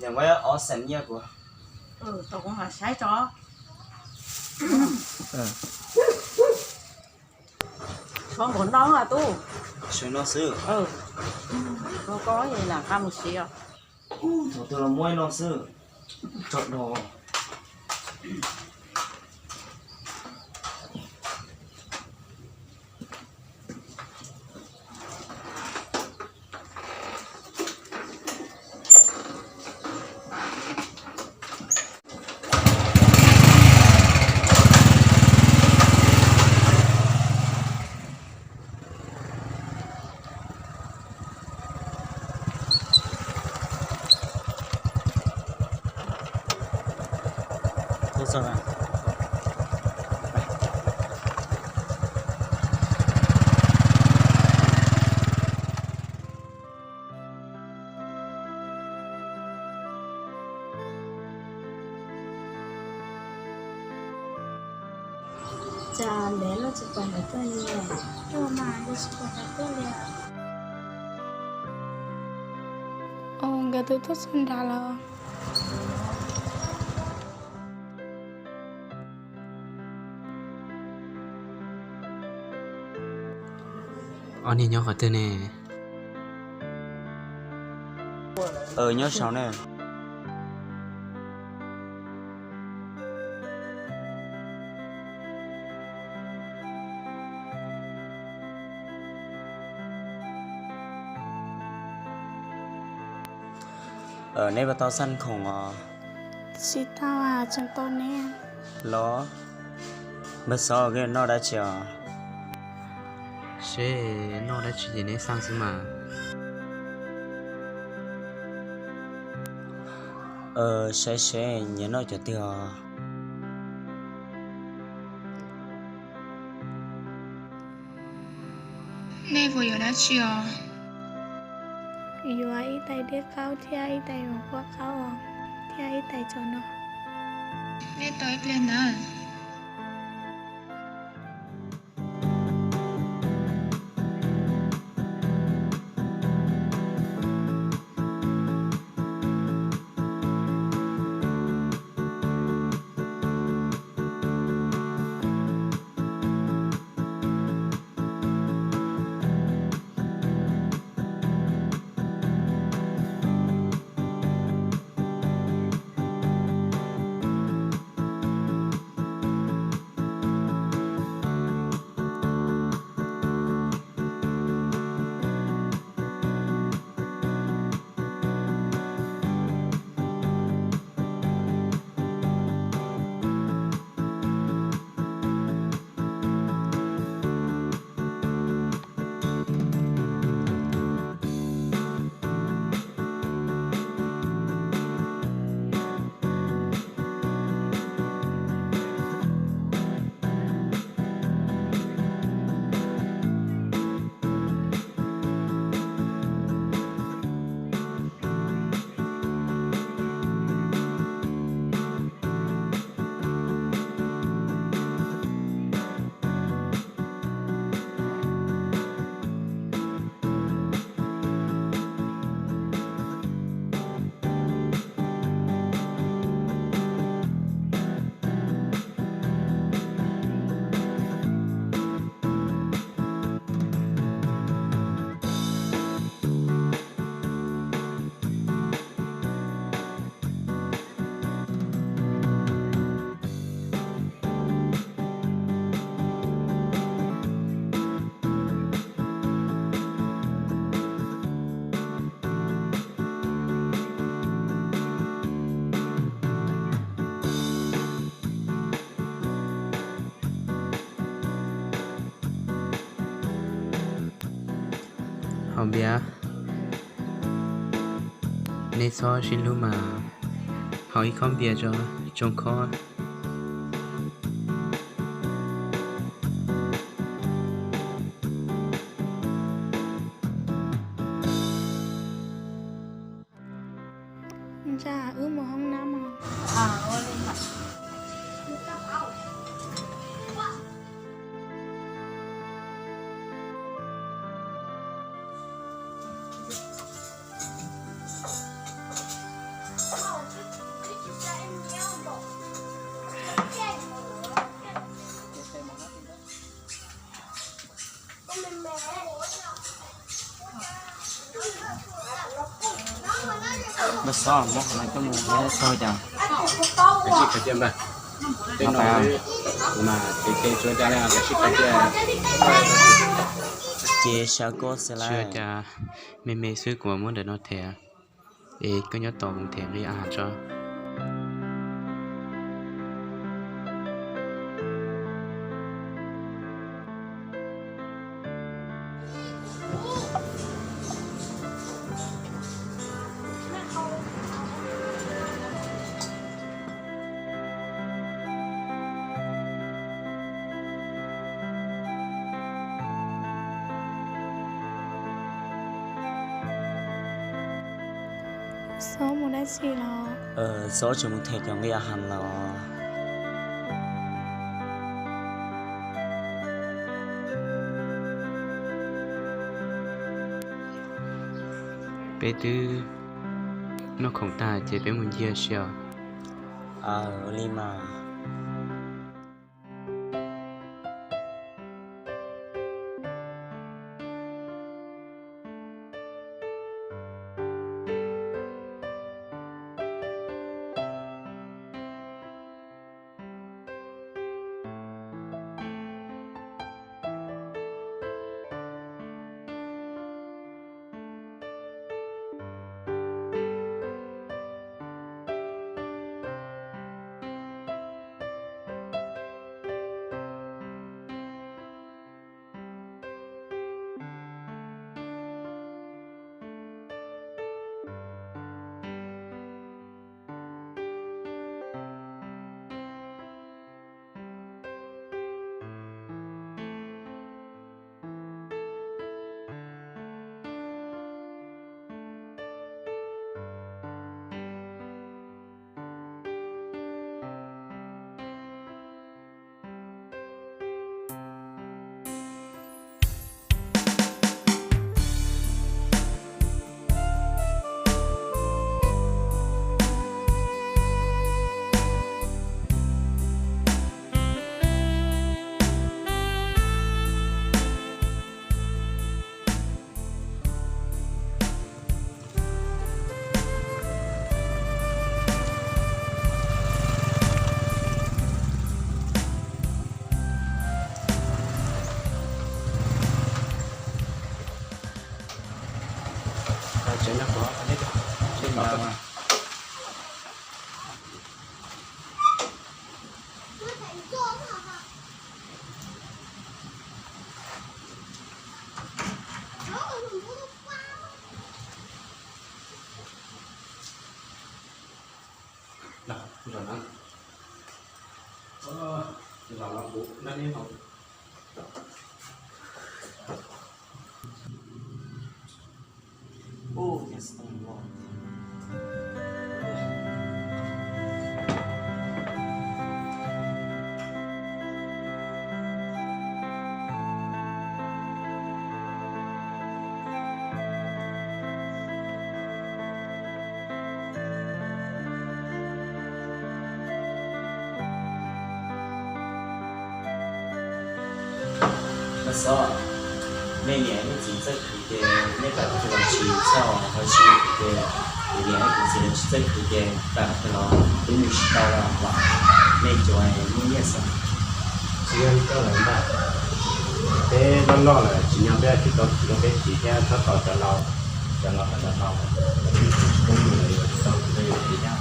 Muab ob xees nyiaj kuv. Tau kuv mam saib tso. Tshuav npaum no tub. Sawv no xwb. Koj lam nqa mus siv os. Thaum twg los muab no xwb. Tso do. Cas ntev lawm tsis pom nkawd tuaj li. Ua mas yus tsis pom nkawd tuaj li. Ua nkawd twb tuaj txog nrad lawm. Ob niag nyob qhov twg ne? Nyob saum ne. Neb puas tau xaj khoom os? Tsis tau, tseem tos neb los. Npawg Xov, koj noj dab tsi os? Seb noj dab tsi ces neb xaj xwb mas. Saib seb nyias noj cov twg os. Nej puas yuav dab tsi os? Yuav ib tais dej qaub thiab ib tais nqua qaub os, thiab ib tais tsaus no. Nej tos ib pliag nawb. Haus npias, nej txhob sib hlub mas, haus ib khob npias tso, tsoo khob. Ntsa, wb mus hoob nab mog. Npawg Xov, muab qhov no coj mus ua txog cas? Kav tsij khaws cia npawg. Tej no mas ces ces tsuav cas li, kav tsij khaws cia. Ces sawv koj xwb lawm. Tsis ua cas, me me xwb kuv muab ntawm no them, es koj nyob tos kuv them nqi a has tso. Xob mus dab tsi los? Xob tseem mus them cov nqi a has los. Peb twb noj khoom tag ces peb mus ncig ua si os. Ua li mas. Npawg Xov, nej niam nej txiv txawj khwv ces nej pab tug los tsis txawj, ho tsis khwv ces kuv niam kuv txiv los tsis txawj khwv ces pab tug los twb mus tsis tau los vam nej cov muaj nyiaj xwb. Tsis yog li koj lawm ntag, peb loj loj lawm tsis yog peb tsis tau khwv rau peb txiv thiab tab tom cov laus, cov laus cov laus, tsis tau mus lawm yuav tsis tau khwv rau yus txiv thiab.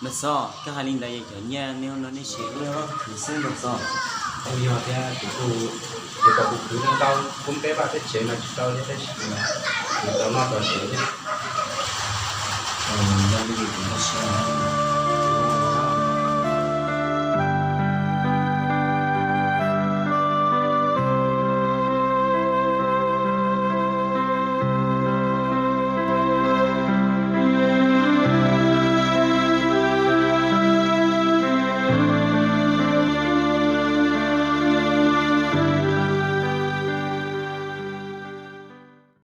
Npawg Xov, koj hais li ntawd yog cov nyiaj nej ua no nej siv ua khwv xwb Npawg Xov. Kuj yog thiab, kuv kuj yuav kom kuv khwv ntau ntau pub peb vaj peb tsev mas tsis tau thiab tab sis mas kuv tau noj tau siv thiab. Yog li kuv npaj siab.